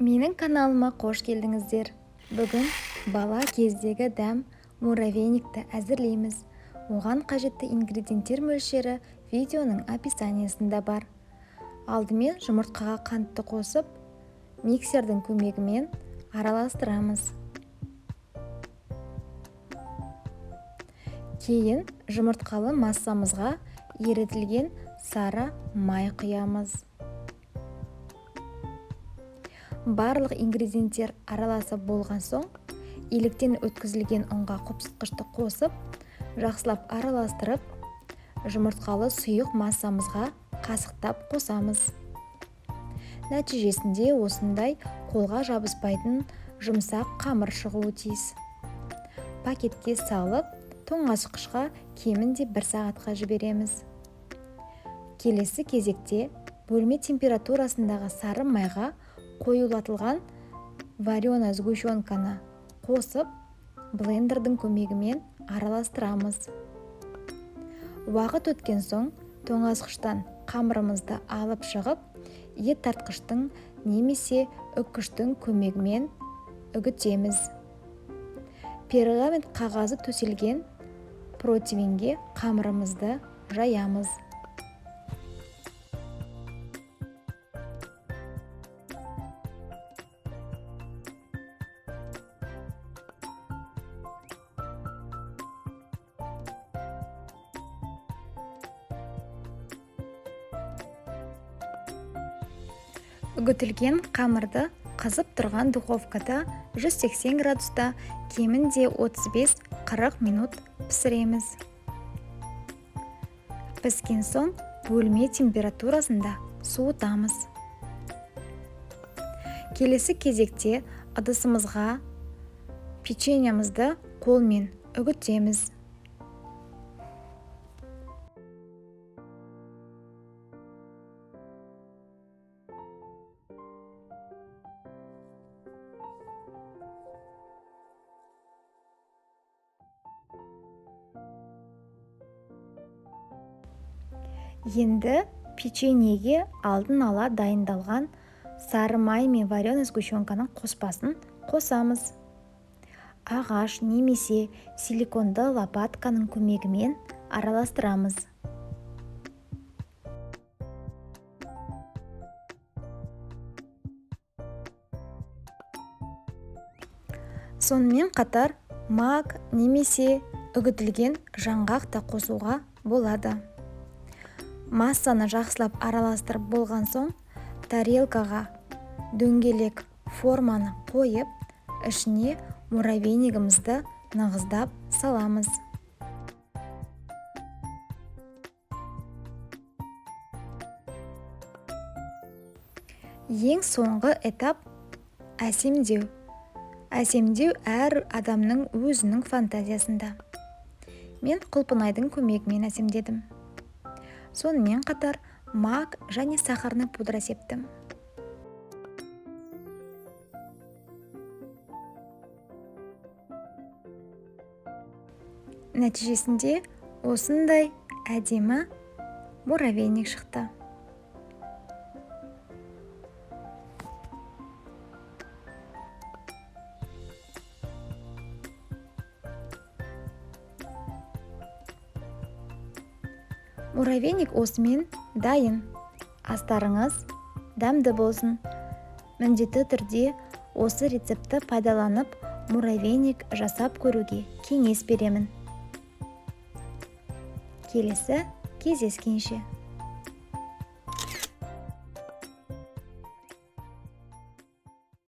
Менің каналыма қош келдіңіздер. Бүгін бала кездегі дәм муравейникті әзірлейміз. Оған қажетті ингредиенттер мөлшері видеоның описаниясында бар. Алдымен жұмыртқаға қантты қосып, миксердің көмегімен араластырамыз. Кейін жұмыртқалы массамызға ерітілген сары май құямыз. Барлық ингредиенттер араласып болған соң, електен өткізілген ұнға қопсытқышты қосып, жақсылап араластырып, жұмыртқалы сұйық массамызға қасықтап қосамыз. Нәтижесінде осындай қолға жабыспайтын жұмсақ қамыр шығуы тиіс. Пакетке салып, тоңазытқышқа кемінде 1 сағатқа жібереміз. Келесі кезекте бөлме температурасындағы сары майға қоюлатылған варена сгущенканы қосып, блендердің көмегімен араластырамыз. Уақыт өткен соң тоңазытқыштан қамырымызды алып шығып, ет тартқыштың немесе үккіштің көмегімен үгітеміз. Пергамент қағазы төселген противенге қамырымызды жаямыз. Үгітілген қамырды қызып тұрған духовкада 180 градуста кемінде 35-40 минут пісіреміз. Піскен соң бөлме температурасында суытамыз. Келесі кезекте ыдысымызға печеньемізді қолмен үгітеміз. Енді печеньеге алдын ала дайындалған сары май мен вареный сгущенканың қоспасын қосамыз. Ағаш немесе силиконды лопатканың көмегімен араластырамыз. Сонымен қатар мак немесе үгітілген жаңғақ та қосуға болады. Массаны жақсылап араластырып болған соң, тарелкаға дөңгелек форманы қойып, ішіне муравейнигімізді нығыздап саламыз. Ең соңғы этап әсемдеу. Әсемдеу әр адамның өзінің фантазиясында. Мен құлпынайдың көмегімен әсемдедім. Сонымен қатар мак және сахарный пудра септім. Нәтижесінде осындай әдемі муравейник шықты. Муравейник осымен дайын. Астарыңыз дәмді болсын. Міндетті түрде осы рецептті пайдаланып муравейник жасап көруге кеңес беремін. Келесі кездескенше.